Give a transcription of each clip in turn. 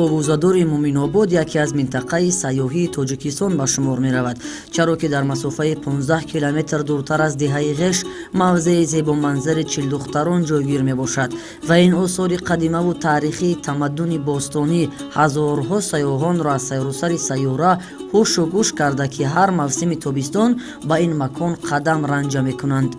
Овозадори Муминобод яке аз минтақаи сайёҳии Тоҷикистон ба шумор меравад, чаро ки дар масофаи 15 километр дуртар аз деҳаи Ғеш мавзеи зебоманзари Чилдухтарон ҷойгир мебошад ва ин осори қадимаву таърихии тамаддуни бостонӣ ҳазорҳо сайёҳонро аз сайрусари сайёра ҳушу гӯш карда, ки ҳар мавсими тобистон ба ин макон қадам ранҷа мекунанд.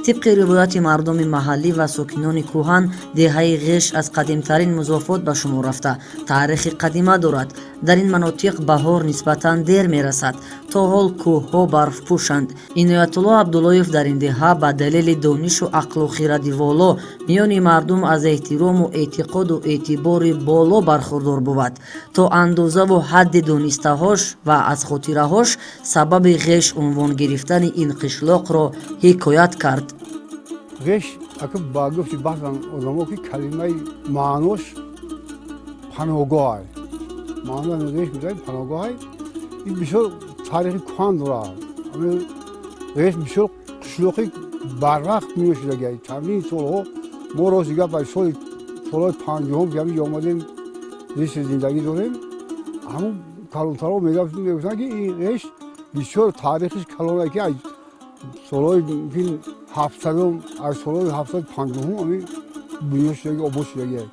Тибқи ривояти мардуми маҳаллӣ ва сокинони кӯҳан, деҳаи Ғеш аз қадимтарин музофот ба шумор рафта, таърихи қадима дорад. Дар ин манотиқ баҳор нисбатан дер мерасад, то ҳол кӯҳҳо барфпӯшанд. Иноятулло Абдуллоев дар ин деҳа ба далели донишу ақлу хиради воло миёни мардум аз эҳтирому эътиқоду эътибори боло бархурдор бувад. То андозаву ҳадди донистаҳош ва аз хотираҳош сабаби Ғеш унвон гирифтани ин қишлоқро ҳикоят кард. Ғеш ака ба гуфти баъзан одамо, ки калимаи маънош паноҳгоҳ, маънои ғеш мегӯяд паноҳгоҳ. Ин бисёр таърихи кӯҳан дорад. Ғеш бисёр қишлоқи барвақт бино шудагиа, чандин солҳо. Мо рости гап, аз соли солҳои 50-ум ки ҳаминҷо омадем, зисти зиндагӣ дорем, ҳамун калонтарҳо мегуфтанд, ки ин ғеш бисёр таърихиш калона, ки аз солҳои мумкин 700-ум, аз солҳои 750-ум ҳамин бино шудаги, обод шудагиа.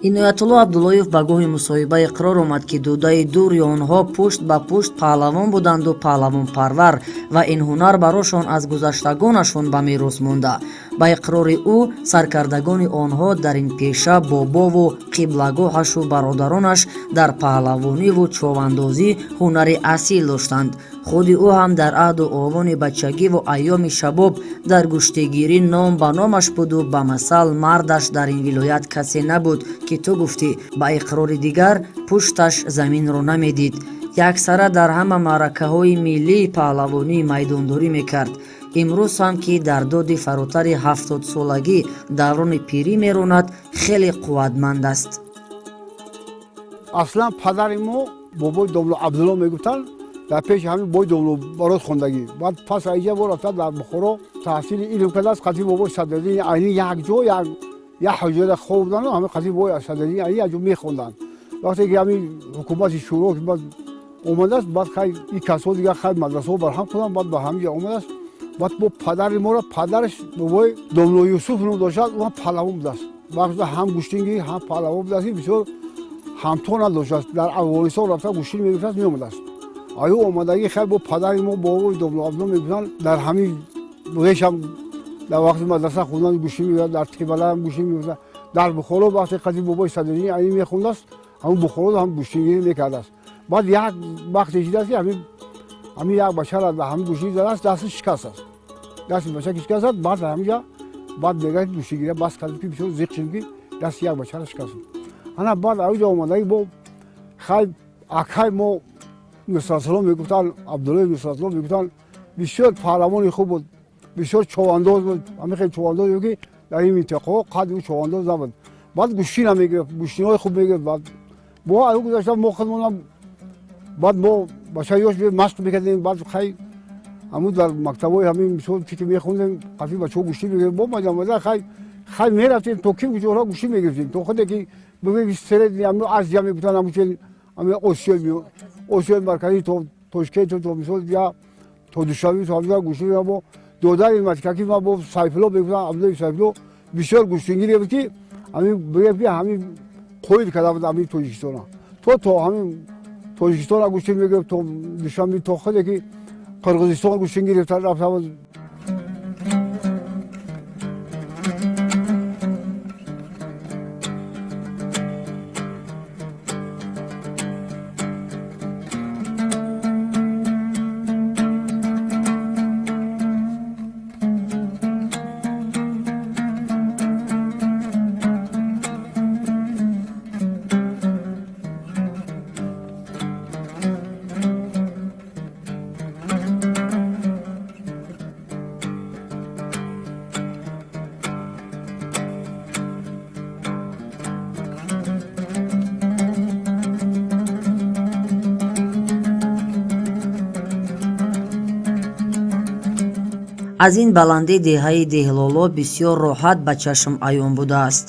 Иноятулло Абдуллоев ба гоҳи мусоҳиба иқрор омад, ки дудаи дури онҳо пушт ба пушт паҳлавон буданду паҳлавонпарвар ва ин ҳунар барошон аз гузаштагонашон ба мерос монда. Ба иқрори ӯ, саркардагони онҳо дар ин пеша бобову қиблагоҳашу бародаронаш дар паҳлавониву човандозӣ ҳунари асил доштанд. Худи ӯ ҳам дар аҳду овони бачагиву айёми шабоб дар гӯштигирӣ ном ба номаш буду ба масал мардаш дар ин вилоят касе набуд, ки ту гуфтӣ. Ба иқрори дигар, пушташ заминро намедид, яксара дар ҳама маъракаҳои миллии паҳлавонӣ майдондорӣ мекард. Имрӯз ҳам, ки дар доди фаротари 70-солагӣ даврони пирӣ меронад, хеле қувватманд аст. Аслан падари мо бобои Домло Абдулло мегуфтанд, дар пеши ҳамин бой Домло Бароз хондагӣ. Баъд пас аиҷа бо рафта дар Бухоро таҳсили илм кардааст. Қатъи бобои Садриддини Айнӣ як ҷо, як ҳуҷрада хоб будану ҳамин қатъи бобои Садриддини Айнӣ як ҷо мехонданд. Вақте ки ҳамин ҳукумати шӯро ки баъд омадааст, баъд хай ин касҳо дигар хай мадрасаҳо барҳам кунанд, баъд ба ҳамин ҷо омадааст. Баъд бо падари моро, падараш бобои Домло Юсуф ном доштад, ӯ ҳам паҳлавон будааст. Вақт ҳам гӯштингӣ, ҳам паҳлавон будааст, бисёр ҳамто надоштааст. Дар Афғонистон рафта гӯштин мегирифтааст, меомадааст. Аю омадагӣ хай бо падари мо бобои Домло Абдулло мегуфтанд, дар ҳамин ғешам дар вақти мадраса хондан гӯштин мегирифт, дар Тибалаам гӯштин мегирифт, дар Бухоро вақте қади бобои Садриддини Айнӣ мехондааст, ҳамун Бухоро ҳам гӯштингирӣ мекардааст. Баъд як вақте шидааст, ки ҳамин як бачара дар ҳамин гӯштин задааст, дасташ шикастааст, дасти бача ки шикастааст. Баъд ҳаминҷа баъд мегӯяд, гӯштингирия бас кардем, ки бисёр зиқ шудем, ки дасти як бачара шикаст. Ана баъд авҷа омадагӣ бо хай акай мо Нусратулло мегуфтанд, Абдуллои Нусратулло мегуфтанд, бисёр паҳлавони хуб буд, бисёр човандоз буд. Ҳамин хел човандоз, ки дар ин минтақаҳо қадри ӯ човандоз набуд. Баъд гӯштина мегирифт, гӯштинаҳои хуб мегирифт. Баъд бо аю гузашта мо худмонам, баъд мо бачаи ёш машқ мекардем. Баъд хай ҳамун дар мактабҳои ҳамин мисол ки мехондем, қафи бачаҳо гӯштӣ мегирифт. Бо майда хай хай мерафтем, то ки куҷоҳо гӯштӣ мегирифтем, то худе ки бигӯем средний ҳамин Азия мегуфтанд, ҳамун ҳамин Осиёи Марказӣ, то Тошкент, то мисол я то Душанбе, то ҳамин гӯштӣ. Мо Додари матикаки ма бо Сайфулло мегуфтам, Абдуллои Сайфулло бисёр гӯштингире буд, ки ҳамин бигӯям, ки ҳамин қоид карда буд ҳамин Тоҷикистона, то ҳамин Тоҷикистона гӯштин мегирифт, то Душанбе, то худе ки Қирғизистон гӯштин гирифта рафта буд. Аз ин баландӣ деҳаи Деҳлоло бисёр роҳат ба чашм аён будааст.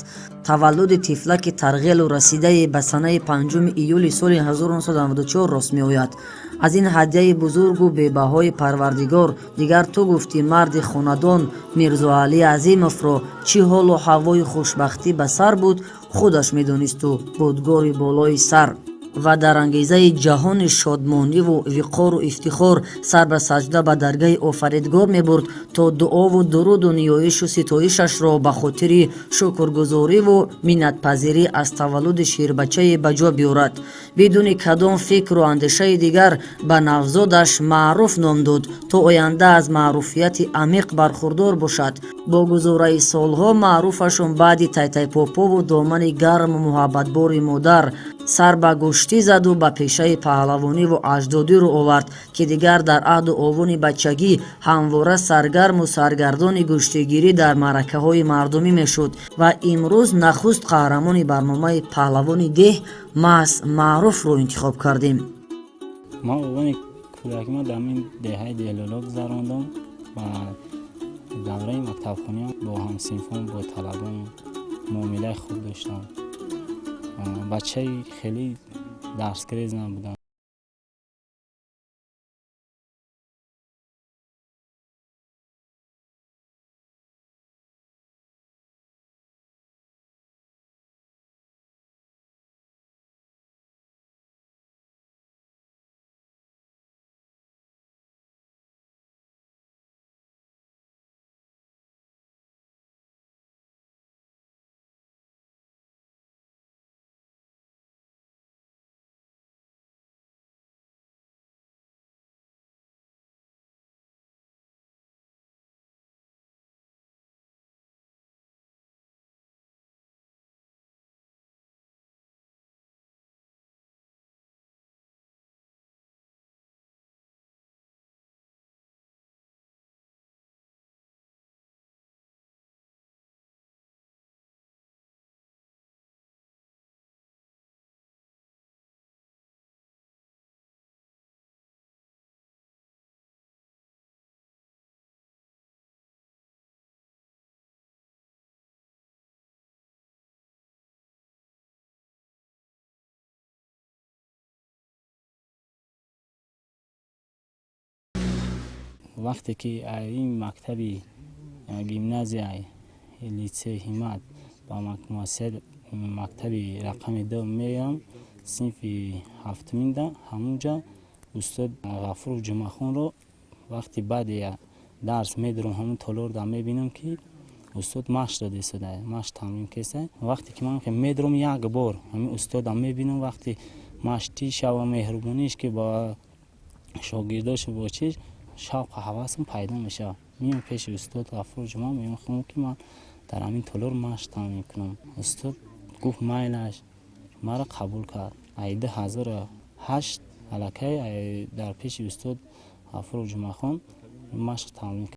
Таваллуди тифлаки тарғелу расидае ба санаи 5 июли соли 1994 рост меояд. Аз ин ҳадяи бузургу бебаҳои Парвардигор дигар ту гуфтӣ марди хонадон Мирзоалӣ Азимовро чӣ ҳолу ҳавои хушбахтӣ ба сар буд, худаш медонисту будгори болои сар. Ва дар ангезаи ҷаҳони шодмониву виқору ифтихор сар ба саҷда ба даргаҳи Офаридгор мебурд, то дуову дуруду ниёишу ситоишашро ба хотири шукргузориву миннатпазирӣ аз таваллуди ширбачае ба ҷо биёрад. Бидуни кадом фикру андешаи дигар ба навзодаш Маъруф ном дод, то оянда аз маъруфияти амиқ бархурдор бошад. Бо гузораи солҳо Маъруфашон баъди тайтайпопову домани гарму муҳаббатбори модар сар ба гӯштӣ заду ба пешаи паҳлавониву аҷдодиро овард, ки дигар дар аҳду овони бачагӣ ҳамвора саргарму саргардони гӯштигирӣ дар маъракаҳои мардумӣ мешуд ва имрӯз нахуст қаҳрамони барномаи Паҳлавони деҳ маҳз Маъруфро интихоб кардем. Ман овони кӯдакима дар ин деҳаи Деҳлоло гузарондам ва давраи мактабхониам бо ҳамсинфон, бо талабон муомилаи хуб доштам. Бачаи хеле дарсгирез набудам. Вақте ки ин мактаби гимназия литсеи Ҳиммат ба муассисаи мактаби рақами 2 меоям, синфи ҳафтуминда, ҳамунҷа устод Ғафуров Ҷумъахонро вақти баъди дарс медурам, ҳамун толорда мебинам, ки устод машқ дода истода, машқ тамрин кеста. Вақте ки ман медурам, як бор ҳамин устодам мебинам, вақти маштиша ва меҳрубониш, ки ба шогирдошу бо чиз шавқу ҳавасам пайдо мешавад. Меоям пеши устод Ғафур Ҷумъа, мехоҳам, ки ман дар ҳамин толор машқ тамрин кунам. Устод гуфт майлаш, маро қабул кард. Ай 2008 аллакай дар пеши устод Ғафур Ҷумъахон машқ тамрин.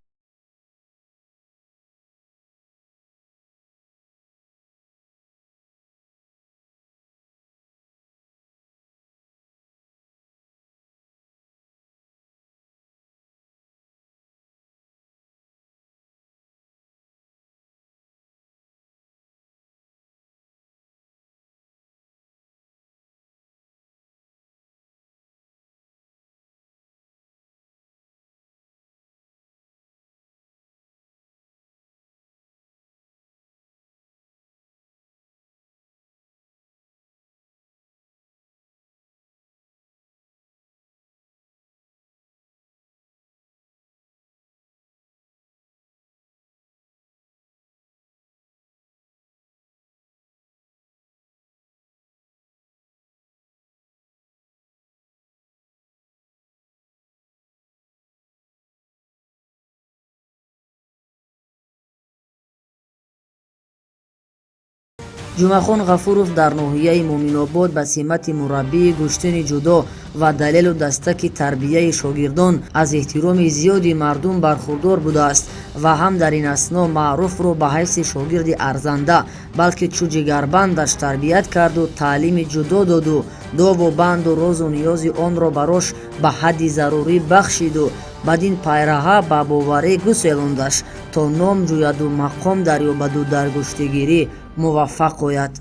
Ҷумъахон Ғафуров дар ноҳияи Муъминобод ба симати мураббии гӯштини ҷудо ва далелу дастаки тарбияи шогирдон аз эҳтироми зиёди мардум бархурдор будааст ва ҳам дар ин асно Маъруфро ба ҳайси шогирди арзанда, балки чӯ ҷигарбандаш тарбият карду таълими ҷудо доду дову банду розу ниёзи онро барош ба ҳадди зарурӣ бахшиду бадин пайраҳа ба боварӣ гуселондаш, то ном ҷӯяду мақом дарёбаду дар гӯштигирӣ муваффақ ояд.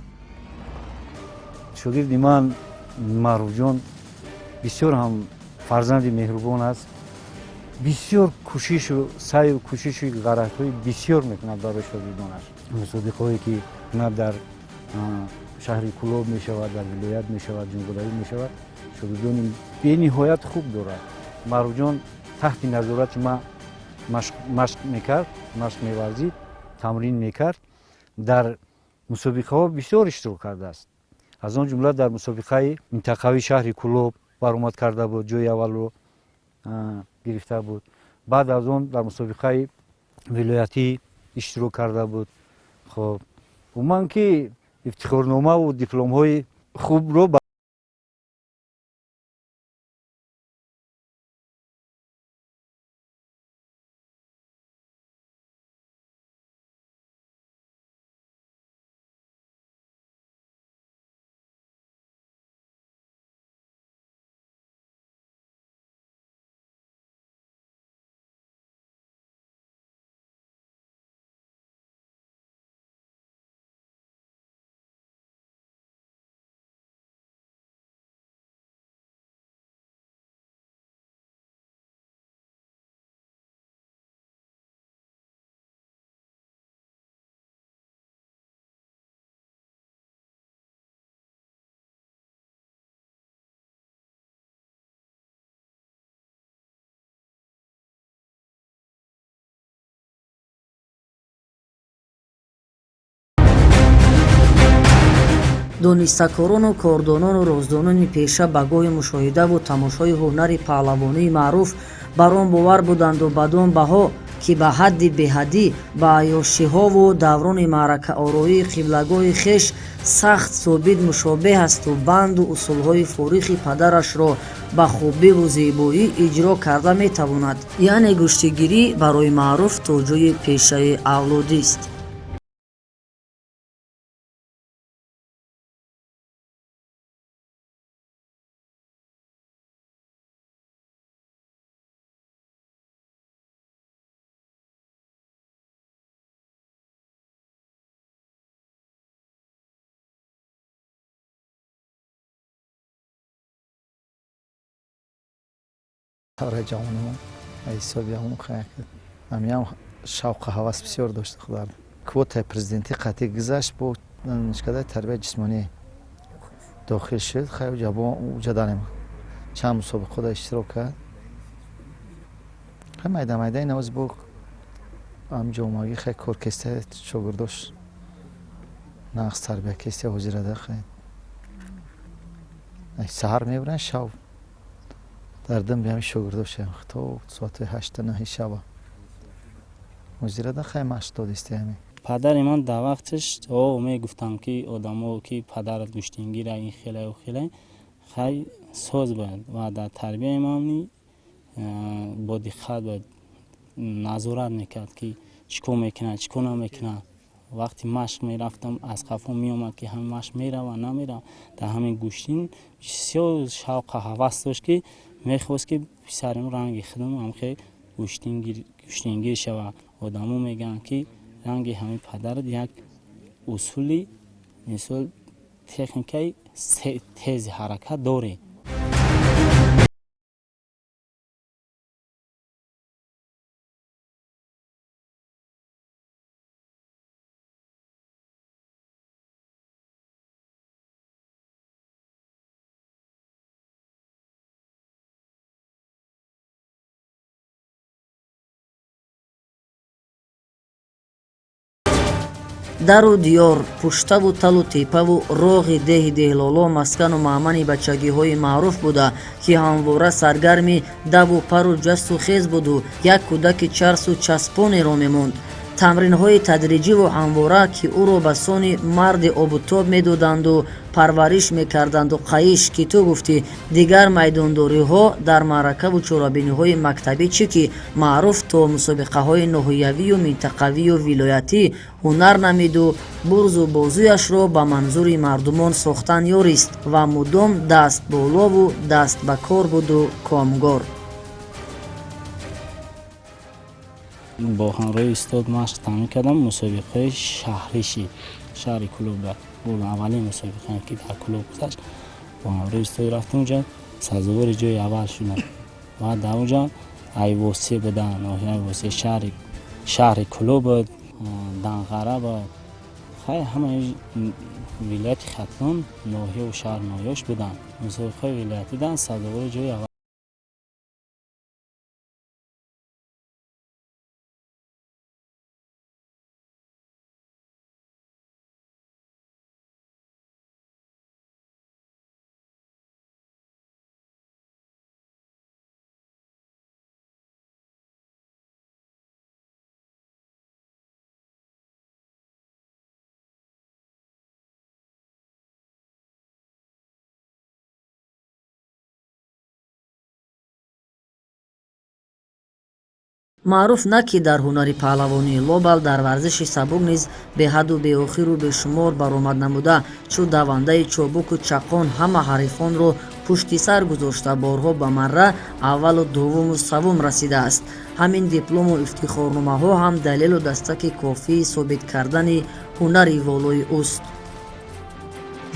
Шогирди ман Маъруфҷон бисёр ҳам фарзанди меҳрубон аст, бисёр кӯшишу саъю кӯшишу ғаратҳои бисёр мекунад барои шогирдонаш. Мусобиқаҳое ки на дар шаҳри Кӯлоб мешавад, дар вилоят мешавад, ҷумҳуравӣ мешавад, шогирдони бениҳоят хуб дорад. Маъруфҷон таҳти назорати ман машқ мекард, машқ меварзид, тамрин мекард, дар мусобиқаҳо бисёр иштирок кардааст. Аз он ҷумла дар мусобиқаи минтақавии шаҳри Кӯлоб баромад карда буд, ҷои аввалро гирифта буд. Баъд аз он дар мусобиқаи вилоятӣ иштирок карда буд. Хоб, умуман ки ифтихорномаву дипломҳои хубро Донистакорону кордонону роздонони пеша ба гоҳи мушоҳидаву тамошои ҳунари паҳлавонии Маъруф бар он бовар буданду бадон баҳо, ки ба ҳадди беҳадӣ ба аёшиҳову даврони маъракаороии қиблагоҳи хеш сахт собит мушобеҳ асту банду усулҳои форихи падарашро ба хубиву зебоӣ иҷро карда метавонад. Яъне гӯштигирӣ барои Маъруф то ҷои пешаи авлодист. Давраи ҷавонимон ҳисоби ҳамон ҳамиам шавқу ҳавас бисёр дошт. Худар квотаи президентӣ қатъӣ гузашт, бо донишкадаи тарбияи ҷисмонӣ дохил шуд. Хай, уҷа дарем чанд мусобиқода иштирок кард. Хай, майда майда инавози бо ҳам ҷомагӣ хай кор кеста, шогирдош нағз тарбия кеста. Ҳозирада хай саҳар мебуранд, шав дар дам биҳами шогирдошам то соати 8-9 шаба. Ҳозирада хай машқ додисти ҳами. Падари ман дар вақташ о мегуфтам, ки одамо ки падарат гӯштингира, ин хелаю хеле, хай соз бояд ва дар тарбияи ман бо диққат бояд назорат мекард, ки чӣ кор мекунад, чӣ кор намекунад. Вақти машқ мерафтам, аз қафо меомад, ки ҳамин машқ мерава, намерава. Дар ҳамин гӯштин бисёр шавқу ҳавас дошт, ки мехост, ки писарим ранги худам ҳамхел гӯштингир шавад. Одамо мегӯянд, ки ранги ҳамин падарат як усули, мисол, техникаи тези ҳаракат дорӣ. Дару диёр, пуштаву талу тепаву роғи деҳи Деҳлоло маскану маъмани бачагиҳои Маъруф буда, ки ҳамвора саргарми даву пару ҷасту хез буду як кӯдаки чарсу часпонеро мемонд. Тамринҳои тадриҷиву ҳамвора, ки ӯро ба сони марди обутоб медоданду парвариш мекарданду қайиш, ки ту гуфтӣ дигар майдондориҳо дар маъракаву чорабиниҳои мактабӣ чӣ ки маъруф то мусобиқаҳои ноҳиявию минтақавию вилоятӣ ҳунар намиду бурзу бозуяшро ба манзури мардумон сохтан ёрист ва мудом даст болову даст ба кор буду комгор. Бо ҳамроҳи устод машқ тамрин кардам, мусобиқаи шаҳрӣ шид, шаҳри Кӯлоб буд аввалин мусобиқаам, ки дар Кӯлоб гузашт. Бо ҳамроҳи устод рафтам унҷа, сазовори ҷои аввал шудам ва дар унҷа Айвосе буда, ноҳияи Восе, шаҳри Кӯлоб буд, Данғара буд, хай ҳамаи вилояти Хатлон ноҳияву шаҳр ноҳияш буданд. Мусобиқаи вилоятӣ дан сазовори ҷои аввал. Маъруф на ки дар ҳунари паҳлавонӣ, лобал дар варзиши сабук низ беҳаду беохиру бешумор баромад намуда, чу давандаи чобуку чаққон ҳама ҳарифонро пушти сар гузошта, борҳо ба марра аввалу дуввуму саввум расидааст. Ҳамин диплому ифтихорномаҳо ҳам далелу дастаки кофии собит кардани ҳунари волои ӯст.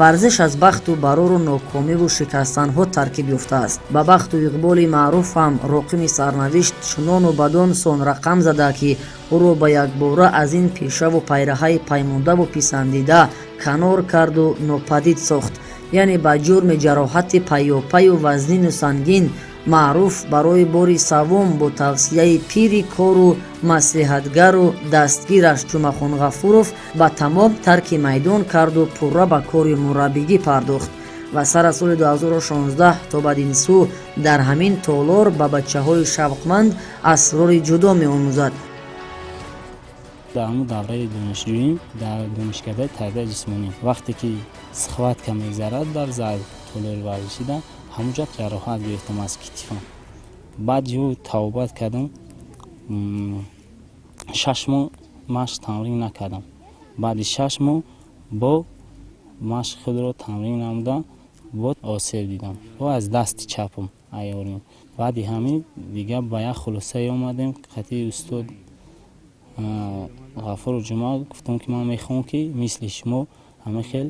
Варзиш аз бахту барору нокомиву шикастанҳо таркиб ёфтааст. Ба бахту иқболи маъруф ҳам роқими сарнавишт чунону бадон сон рақам зада, ки ӯро ба якбора аз ин пешаву пайраҳаи паймондаву писандида канор карду нопадид сохт. Яъне ба ҷурми ҷароҳати пайёпаю вазнину сангин маъруф барои бори саввум бо тавсияи пири кору маслиҳатгару дастгираш Ҷумъахон Ғафуров ба тамом тарки майдон карду пурра ба кори мураббигӣ пардохт ва сар аз соли 2016 то бадин сӯ дар ҳамин толор ба бачаҳои шавқманд асрори ҷудо меомӯзад. Дар ҳамун давраи донишҷӯӣ дар донишкадаи тарбияи ҷисмонӣ вақте ки схватка мегзарад дар зал толори варзишида, ҳамунҷа ҷароҳат гирифтам аз китифам. Баъд ю тавбат кардам, 6 моҳ машқ тамрин накардам. Баъди 6 моҳ бо машқи худро тамрин намуда бо осеб дидам, бо аз дасти чапам айёрим. Баъди ҳамин дигар ба як хулосае омадем қатъи устод Ғафуру Ҷумъа, гуфтам ки ман мехоҳам, ки мисли шумо ҳамин хел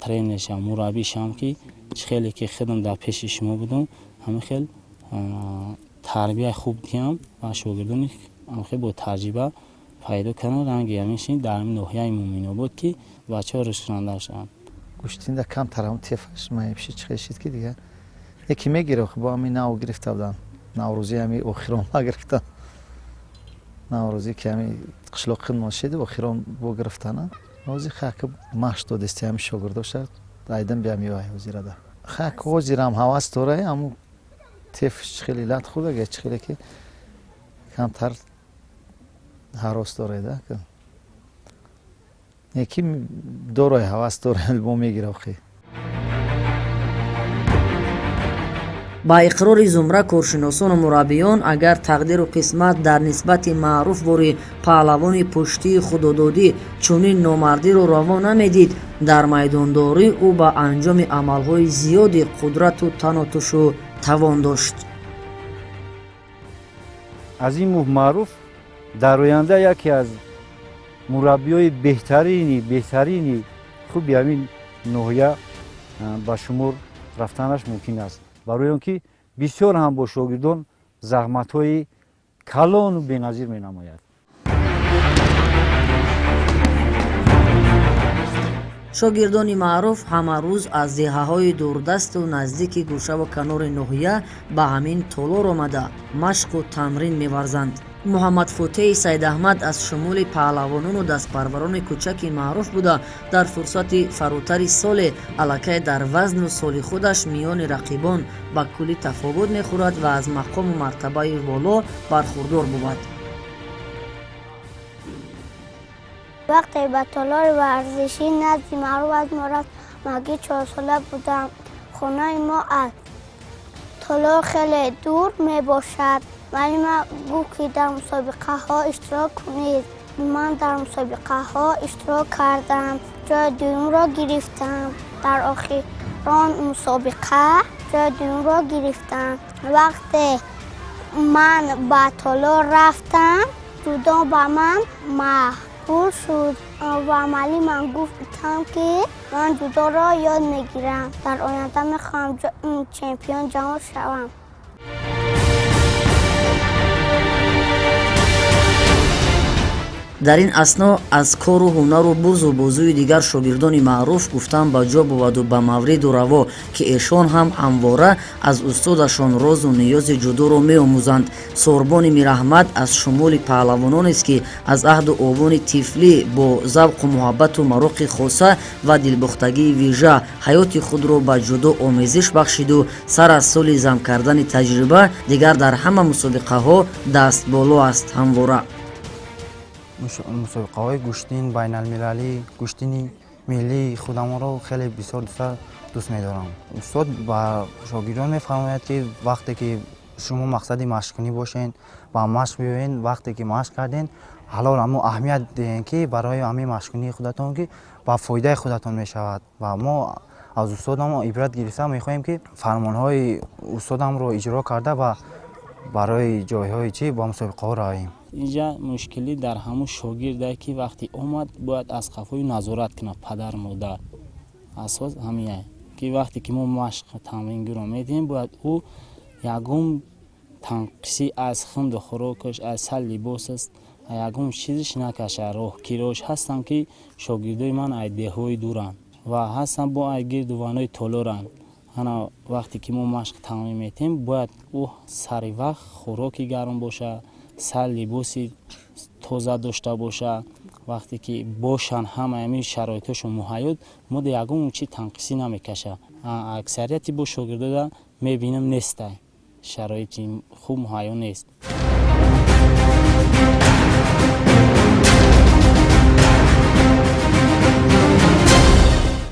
тренер шавам, мураббӣ шавам, ки чӣ хеле ки худам дар пеши шумо будам, ҳамин хел тарбияи хуб диҳам ва шогирдони ҳамин бо таҷриба пайдо кардам. Ранги ҳамин шин дар ҳамин ноҳияи Муъминобод, ки бачаҳо рушдкунанда шаванд. Гӯштинда камтар ҳам тефаш маебши чӣ хел шид, ки дигар яке мегирифт, бо ҳамин нав гирифта будам, наврӯзӣ ҳами охирон нагирифтам, наврӯзӣ ки ҳами қишлоқи мо шид, охирон бо гирифтана. Ҳозир хак машқ додисти ҳами шогирдоша айдам биям ёай ҳозирада. Хак ҳозирам ҳавас дора, ҳамун тефш чӣ хеле лат хӯрдага, чӣ хеле ки камтар ҳарос дореда, яки дорой ҳавас дора, бо мегира охи. Ба иқрори зумра коршиносону мураббиён, агар тақдиру қисмат дар нисбати маъруф бори паҳлавони пуштии худододӣ чунин номардиро раво намедид, дар майдондорӣ ӯ ба анҷоми амалҳои зиёди қудрату танотушу тавон дошт. Азимов Маъруф дар оянда яке аз мураббиёи беҳтарини хуби ҳамин ноҳия ба шумор рафтанаш мумкин аст, барои он ки бисёр ҳам бо шогирдон заҳматҳои калону беназир менамояд. Шогирдони маъруф ҳама рӯз аз деҳаҳои дурдасту наздики гӯшаву канори ноҳия ба ҳамин толор омада машқу тамрин меварзанд. Муҳаммадфотеҳи Сайдаҳмад аз шумули паҳлавонону дастпарварони кӯчаки маъруф буда, дар фурсати фаротари соле аллакай дар вазну соли худаш миёни рақибон ба куллӣ тафовут мехӯрад ва аз мақому мартабаи воло бархурдор бувад. Вақте ба толори варзишӣ назди Маъруф аз мо рафт, маги 4сола будам. Хонаи мо аз толор хеле дур мебошад. Муаллима гуфт, ки дар мусобиқаҳо иштирок кунед. Ман дар мусобиқаҳо иштирок кардам, ҷои дуюмро гирифтам. Дар охирон мусобиқа ҷои дуюмро гирифтам. Вақте ман ба толор рафтам, ҷудо ба ман маъқул шуд ва муаллимам гуфтам, ки ман ҷудоро ёд мегирам. Дар оянда мехоҳам чемпион ҷаҳон шавам. Дар ин асно аз кору ҳунару бурзу бозуи дигар шогирдони маъруф гуфтан ба ҷо буваду ба мавриду раво, ки эшон ҳам ҳамвора аз устодашон розу ниёзи ҷудоро меомӯзанд. Сорбони Мираҳмад аз шумули паҳлавононест, ки аз аҳду овони тифлӣ бо завқу муҳаббату мароқи хоса ва дилбохтагии вижа ҳаёти худро ба ҷудо омезиш бахшиду сар аз соли зам кардани таҷриба дигар дар ҳама мусобиқаҳо дастболо аст ҳамвора. Мусобиқаҳои гӯштин байналмилалӣ, гӯштини миллии худамонро хеле бисёр дӯст медорам. Устод ба шогирдон мефармояд, ки вақте ки шумо мақсади машқкунӣ бошед, ба машқ биёед. Вақте ки машқ карден, ҳалол ҳамун аҳамият диҳем, ки барои ҳамин машқкунии худатон, ки ба фоидаи худатон мешавад. Ва мо аз устодам ибрат гирифта мехоҳем, ки фармонҳои устодамро иҷро карда ва барои ҷойҳои чӣ ба мусобиқаҳо равем. Инҷа мушкилӣ дар ҳамун шогирде, ки вақти омад, бояд аз қафои назорат кунад падар модар. Асос ҳамин, ки вақте ки мо машқ тамрингиро медиҳем, бояд ӯ ягон танқисӣ аз хунду хӯрокаш, аз сар либосаст, ягон чизиш накашад. Роҳкирош ҳастам, ки шогирдои ман ай деҳҳои дуранд ва ҳастам бо ай гирдуванои толоранд. Ана вақте ки мо машқ тамрин медиҳем, бояд ӯ сари вақт хӯроки гарм бошад, сар либоси тоза дошта бошад. Вақте ки бошанд ҳама ҳамин шароитҳошон муҳайё, мо ягон чи танқисӣ намекашад. Аксарияти бо шогирдода мебинам, нестай, шароити хуб муҳайё нест.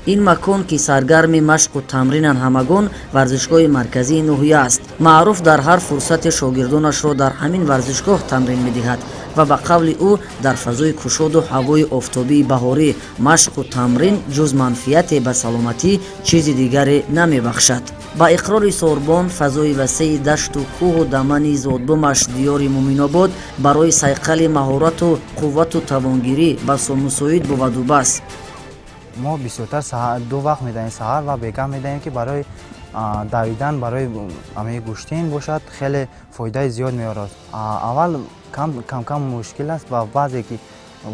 Ин макон, ки саргарми машқу тамринанд ҳамагон, варзишгоҳи марказии ноҳия аст. Маъруф дар ҳар фурсате шогирдонашро дар ҳамин варзишгоҳ тамрин медиҳад ва ба қавли ӯ дар фазои кушоду ҳавои офтобии баҳорӣ машқу тамрин ҷуз манфиате ба саломатӣ чизи дигаре намебахшад. Ба иқрори Сорбон, фазои васеи дашту кӯҳу дамани зодбумаш диёри Муминобод барои сайқали маҳорату қуввату тавонгирӣ басо мусоид буваду бас. Мо бисёртар ду вақт медаҳем, саҳар ва бегаҳ медаҳем, ки барои давидан, барои ҳамаи гӯштин бошад, хеле фоидаи зиёд меорад. Аввал кам-кам мушкил аст ва баъзе ки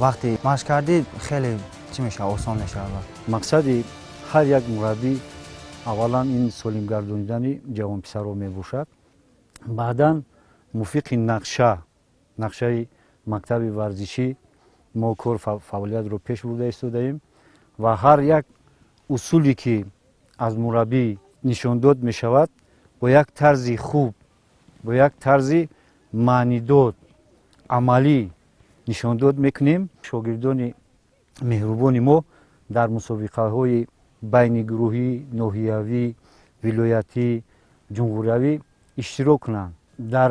вақте машқ кардӣ, хеле чӣ мешавад, осон мешавад. Мақсади ҳар як мураббӣ аввалан ин солимгардонидани ҷавонписарро мебошад. Баъдан мувофиқи нақшаи мактаби варзишӣ мо кор фаъолиятро пеш бурда истодаем ва ҳар як усуле ки аз мураббӣ нишондод мешавад, бо як тарзи хуб, бо як тарзи маънидод, амалӣ нишондод мекунем. Шогирдони меҳрубони мо дар мусобиқаҳои байнигурӯҳӣ, ноҳиявӣ, вилоятӣ, ҷумҳуриявӣ иштирок кунанд, дар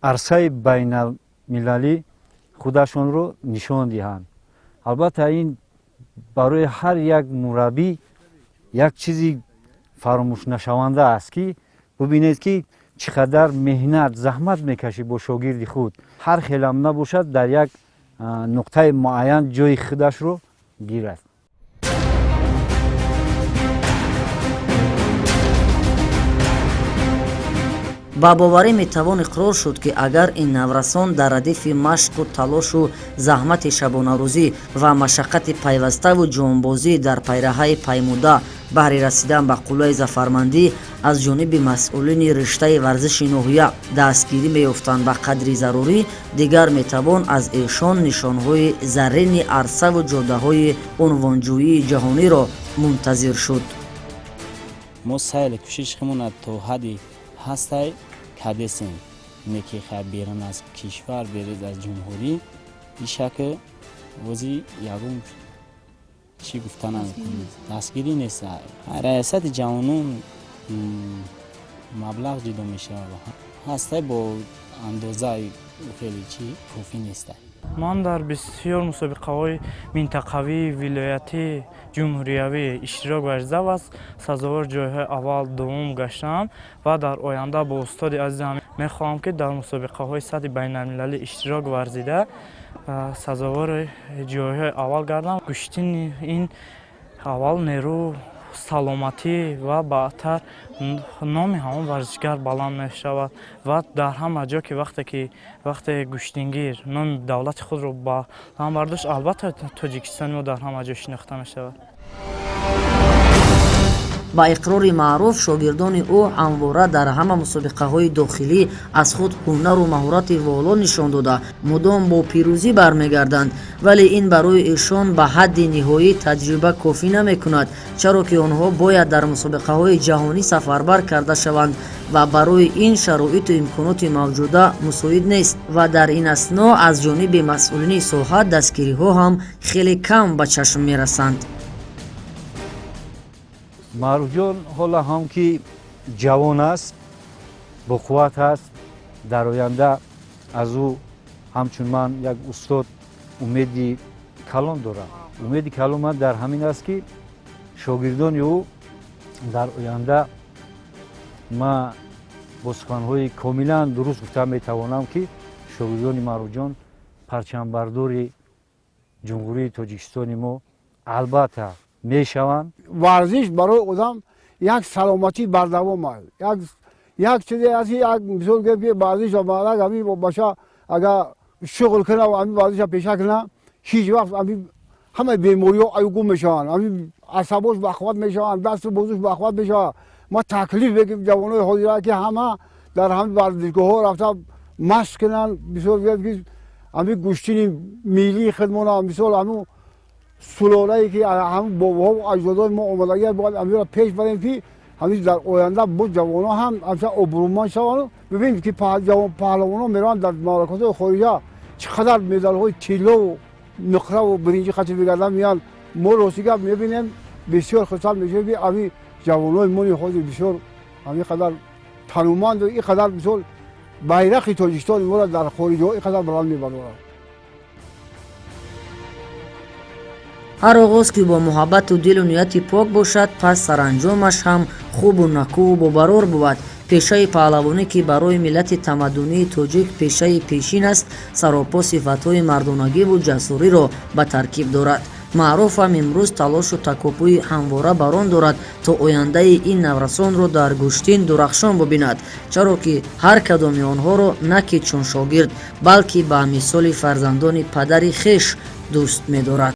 арсаи байналмилалӣ худашонро нишон диҳанд. Албатта, ин барои ҳар як мураббӣ як чизи фаромӯшнашаванда аст, ки бубинед, ки чӣ қадар меҳнат, заҳмат мекашӣ бо шогирди худ. Ҳар хелам набошад, дар як нуқтаи муайян ҷои худашро гирад. Ба боварӣ метавон иқрор шуд, ки агар ин наврасон дар радифи машқу талошу заҳмати шабонарӯзӣ ва машаққати пайваставу ҷонбозӣ дар пайраҳаи паймуда баҳри расидан ба қуллаи зафармандӣ аз ҷониби масъулини риштаи варзиши ноҳия дастгирӣ меёфтанд ба қадри зарурӣ, дигар метавон аз эшон нишонҳои заррини арсаву ҷодаҳои унвонҷӯии ҷаҳониро мунтазир шуд. Мо сайли кӯшиши худмона то ҳадди ҳастай кадесем, не ки хай берун аз кишвар, берун аз ҷумҳурӣ ишаки Бозӣ ягон чӣ гуфта наметавонем, дастгирӣ нест. Раёсати ҷавонон маблағ ҷудо мешавад, ҳастай, бо андозаи хеле чӣ кофӣ нестай. Ман дар бисёр мусобиқаҳои минтақавӣ, вилоятӣ, ҷумҳуриявӣ иштирок варзида ва сазовор ҷойҳои аввал, дуввум гаштаам ва дар оянда бо устоди азизам мехоҳам, ки дар мусобиқаҳои сатҳи байналмилалӣ иштирок варзида, сазовори ҷойҳои аввал гардам. Гӯштини ин аввал нерӯ, саломатӣ ва баъдтар номи ҳамон варзишгар баланд мешавад ва дар ҳама ҷо ки вақте ки вақте гӯштингир номи давлати худро баланд бардошт, албатта, Тоҷикистони мо дар ҳама ҷо шинохта мешавад. Ба иқрори маъруф, шогирдони ӯ ҳамвора дар ҳама мусобиқаҳои дохилӣ аз худ ҳунару маҳорати воло нишон дода, мудом бо пирӯзӣ бармегарданд. Вале ин барои эшон ба ҳадди ниҳоӣ таҷриба кофӣ намекунад, чаро ки онҳо бояд дар мусобиқаҳои ҷаҳонӣ сафарбар карда шаванд ва барои ин шароиту имконоти мавҷуда мусоид нест ва дар ин асно аз ҷониби масъулини соҳа дастгириҳо ҳам хеле кам ба чашм мерасанд. Маъруфҷон ҳоло ҳам ки ҷавон аст, боқувват аст. Дар оянда аз ӯ ҳамчун ман як устод умеди калон дорам. Умеди калон ман дар ҳамин аст, ки шогирдони ӯ дар оянда, ман бо суханҳои комилан дуруст гуфта метавонам, ки шогирдони Маъруфҷон парчамбардори Ҷумҳурии Тоҷикистони мо албатта мешаванд. Варзиш барои одам як саломатии бардавом аст, як чизе аст, як мисол гӯем, ки варзиш ҳами баша агар шуғл кунад, ҳами варзиша пеша кунад, ҳеҷ вақт ҳами ҳамаи бемориҳо аю гум мешаванд, ҳами асабош бахват мешаванд, дасту бозуш бахват мешавад. Ма таклиф мекунем ҷавонои ҳозира, ки ҳама дар ҳами варзишгоҳҳо рафта машқ кунанд. Мисол гӯем, ки ҳами гӯштини миллии худмона, мисол, ҳамун сулолае ки ҳамун бобоҳо, аҷдодои мо омадагӣ, бояд ҳаминро пеш барем, ки ҳамин дар оянда бо ҷавонҳо ҳам ҳамча обрӯманд шаванд. Бибинед, ки паҳлавонҳо мераванд дар мамлакатҳои хориҷа, чӣ қадар медалҳои тиллову нуқраву биринҷӣ қатӣ мегарданд, меянд. Мо рости гап мебинем, бисёр хурсанд мешавем, ки ҳамин ҷавонои мони ҳозир бисёр ҳамин қадар тануманду ин қадар, мисол, байрақи Тоҷикистони моро дар хориҷаҳо ин қадар баланд мебардоранд. Ҳар оғоз ки бо муҳаббату дилу нияти пок бошад, пас саранҷомаш ҳам хубу накӯву бобарор бувад. Пешаи паҳлавонӣ, ки барои миллати тамаддунии тоҷик пешаи пешин аст, саропо сифатҳои мардонагиву ҷасуриро ба таркиб дорад. Маъруф ҳам имрӯз талошу такопӯи ҳамвора бар он дорад, то ояндаи ин наврасонро дар гӯштин дурахшон бубинад, чаро ки ҳар кадоми онҳоро на ки чун шогирд, балки ба мисоли фарзандони падари хеш дӯст медорад.